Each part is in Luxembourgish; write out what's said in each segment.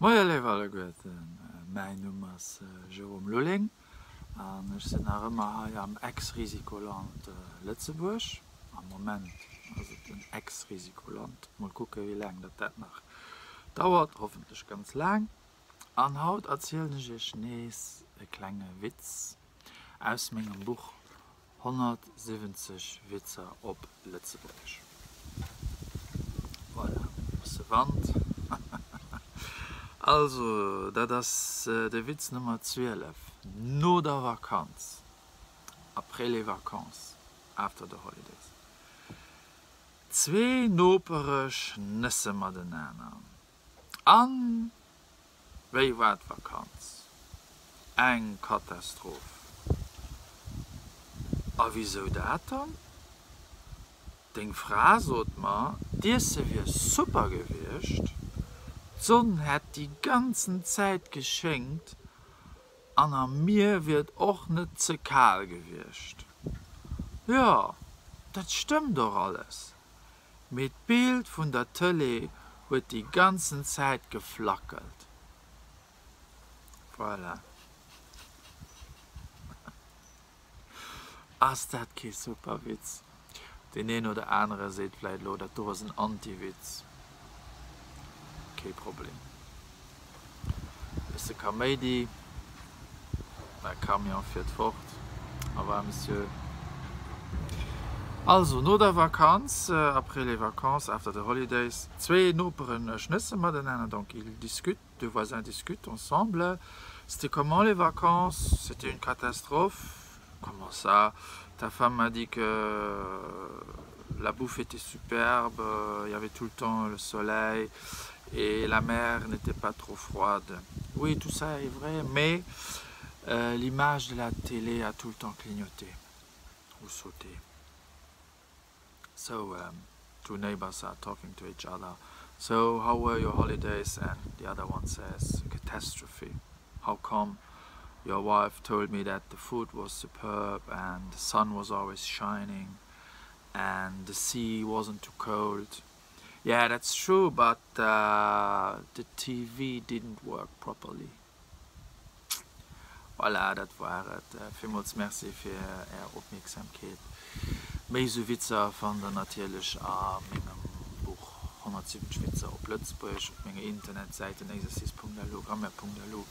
Moie léif alleguerten, mäin Numm ass Jérôme Lulling an ech sinn nach ëmmer hei am Ex-Risikoland Lëtzebuerg. Am Moment ass et en Ex-Risikoland, mol kucke wéi laang datt dat nach dauert, hoffentlech ganz laang. An haut erzielen ech iech nees e klenge Witz aus mengem Buch 170 Witzer op Lëtzebuergesch. Voilà, e bësse Wand. Also, dat ass de Witz Nummer 12, No der Vakanz, après les vacances, after the holidays. Zwee Nopere schnësse matenaner an Wéi war d'Vakanz? Eng Katastroph! A wisou dat dann? Deng Fra sot mer, d'Iesse wier super gewiescht, d'Sonn hätt déi ganzen Zäit geschéngt an am Mier wier et och net ze kal gewiescht. Jo, dat stëmmt och alles, Mee d'Bild vun der Tëlee huet déi ganzen Zäit geflackelt. Voilà. Ass dat kee super Witz? Deen een oder anere seet vläit elo, dat do ass en Anti-Witz. Kee Problem. Bësse Kaméidi, mäi Camion fiert fort. Au revoir Monsieur. Also, no der Vakanz, après les vacances, after the holidays, zwee Noperen schnësse matenaner, donc ils discutent, deux voisins discutent ensemble, C'était comment les vacances? C'était une catastrophe. Comment ça? Ta femme m'a dit que la bouffe était superbe, il y avait tout le temps le soleil et la mer n'était pas trop froide. Oui, tout ça est vrai, mais euh, l'image de la télé a tout le temps clignoté ou sauté. So um, two neighbors are talking to each other. So how were your holidays? And the other one says, catastrophe. How come? Your wife told me that the food was superb and the sun was always shining and the sea wasn't too cold. Yeah, that's true, but uh, the TV didn't work properly. Voilà, dat war et. Villmools Merci fir Är Opmierksamkeet. Méi esou Witzer fannt der natierlech a mengem Buch 170 Witzer op Lëtzebuergesch op menger Internetsäiten exercice.lu, grammaire.lu.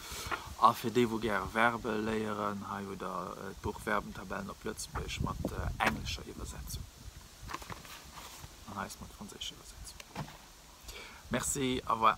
A fir déi wou gäre Verbe léieren, hei hutt der d'Buch Verbentabellen op Lëtzebuergesch mat englescher Iwwersetzung. An hei ass mat franséischer Iwwersetzung. Merci, au revoir.